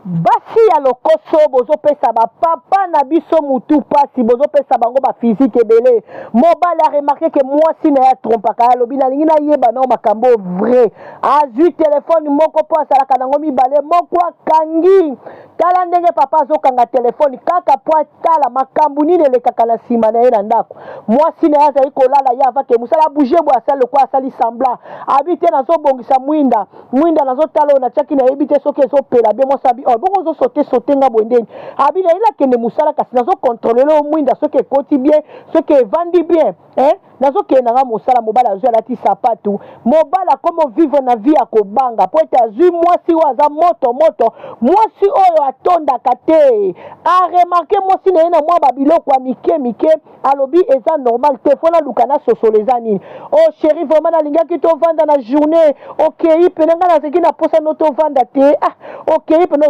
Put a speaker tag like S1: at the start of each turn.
S1: Basi ya lokoso, bozopesa bapapa na biso mutu pasi, bozopesa bango baphysique ebele. Mobali aremarquer ke mwasi na ye atrompaka ye. Alobi: "Nalingi nayeba nao makambo vrai." Azwi telefone moko mpo asalaka nango mibale, moko akangi. Tala ndenge papa azokanga telefone kaka mpo atala makambo nini elekaka na nsima na ye na ndako. Mwasi na ye azali kolala, ye avake mosala, abouger boye, asali lokola asali semblant. Abi te: "Nazobongisa mwinda, mwinda nazotala oyo natiaki, nayebi te soki ezopela bien." Mwasi abi: "Oh, bongo ozosote sote nga boye ndeni?" Abi: "Naye nakende mosala, kasi nazocontrôler oyo mwinda soki ekoti bien, soki evandi bien, eh? Nazokende nanga mosala." Mobali azwi, alati sapatu. Mobali akomi vivre na vie ya kobanga mpo ete azwi mwasi oyo aza moto moto, mwasi oyo atondaka te. Aremarquer mwasi na ye na mwa babiloko ya mike mike. Alobi: "Eza normal te, faut naluka nasosolo eza nini." "Oh chéri, vraiment nalingaki tovanda na journée, okei pene, ngai nazalaki na posa no tovanda te. Ah, okei pene."